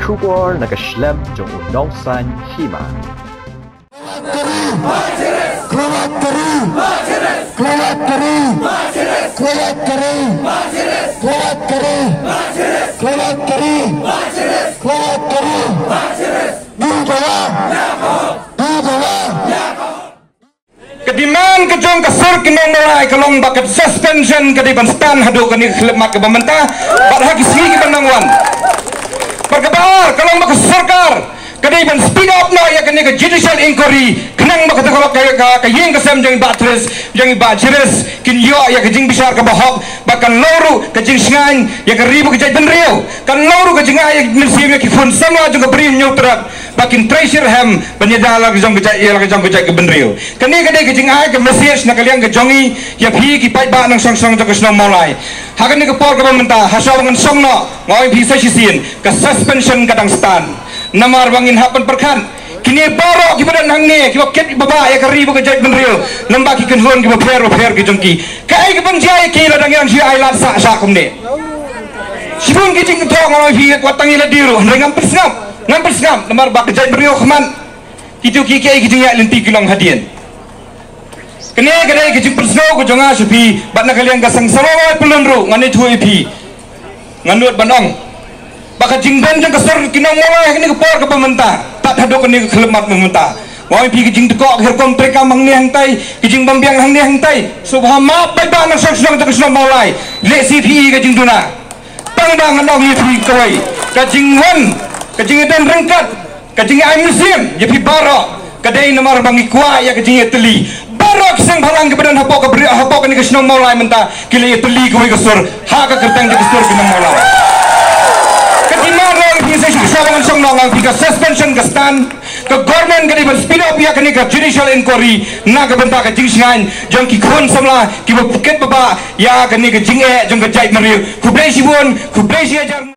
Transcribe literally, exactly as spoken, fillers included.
Khubor na ka shlem jong u Nongsaiñ Hima. Ka demand ka jong ka sur ki nongmolai ka long ba ka suspension ka dei ban stand haduh kane ka khyllipmat kaba mynta bad ha ki sngi kiba nang wan. Bad kaba ar ka long ba ka sorkar ka dei ban speed up noh ïa kane ka judicial inquiry khnang ba kata ka, ka, ka, ka ïing ka sem jong i Bah Tris jong i Bah Jiris kin ïoh ïa ka jingbishar kaba hok ba kan long ruh ka jingshngaiñ ïa ka ri bad ka jaitbynriew, kan long ruh ka jingai ïa ka mynsiem ïa ki khun samla jong ka Bri Hynñiewtrep ba kin trei shitrhem ban ïada la ka jong ka jait, ïa la ka jong ka jaitbynriew. Kane ka dei ka jingai ka message na ka liang ka jong ngi ïa phi ki paidbah nongshong shnong jong ka shnong Mawlai. Ha kane ka por kaba mynta ha shuwa ba ngan shong noh nga ong ïa phi sa shisien ka suspension ka dang stand. Namar ba ngin hap ban pyrkhat kine baroh kiba don hangne kiba kit ba bah ïa ka ri bad ka jaitbynriew lem bad ki kynhun kiba pher ba pher ki jong ki. Kaei kaban jia ïa ki lada ngi dang shu ailad sah sha kumne? Shibun ki jingthoh nga ong ïa phi wat tang ïa lade ruh hynrei ngam pynsngap, ngam pynsngap namar ba ka jaitbynriew khmat. Kito ki, ki, ki jingïaid lynti ki long hadien. Kane ka dei ka jingpynsngew ka jong nga sha phi bad na ka liang ka seng samla Mawlai Pyllun ruh ngan ïathuh ïa phi. Ngan nud ban ong ba ka jingdon jong ka sur ki nongmolai ha kane ka por kaba mynta tad haduh kane ka khyllipmat ba mynta. Nga ong ïa phi ka jingdkhoh ka rukom treikam hangne hangtai, ka jingbym biang hangne hangtai. Sngewbha map paidbah nongshong shnong jong ka shnong Mawlai. Lehse phi i ka jingduna. Tang ba ngan ong ïa phi kawei, ka jingwan, ka jingdon ryngkat, ka jingai mynsiem ïa phi baroh ka dei namar ba ngi kwah ïa ka jingïatylli. Baroh ki seng bhalang kiba don hapoh ka Bri, hapoh kane ka shnong Mawlai mynta ki la ïatylli kawei ka sur ha ka kyrteng jong ka sur ki nong Mawlai. Ka demand ruh ïa phi sa shisha ba ngan shong noh nga ong ïa phi ka suspension ka stand. Ka government ka dei ban speed up ïa kane ka judicial inquiry na ka bynta ka jingshngaiñ jong ki khun samla kiba kit ba bah ïa kane ka jingeh jong ka jaitbynriew. Khublei shibun, khublei shihajar.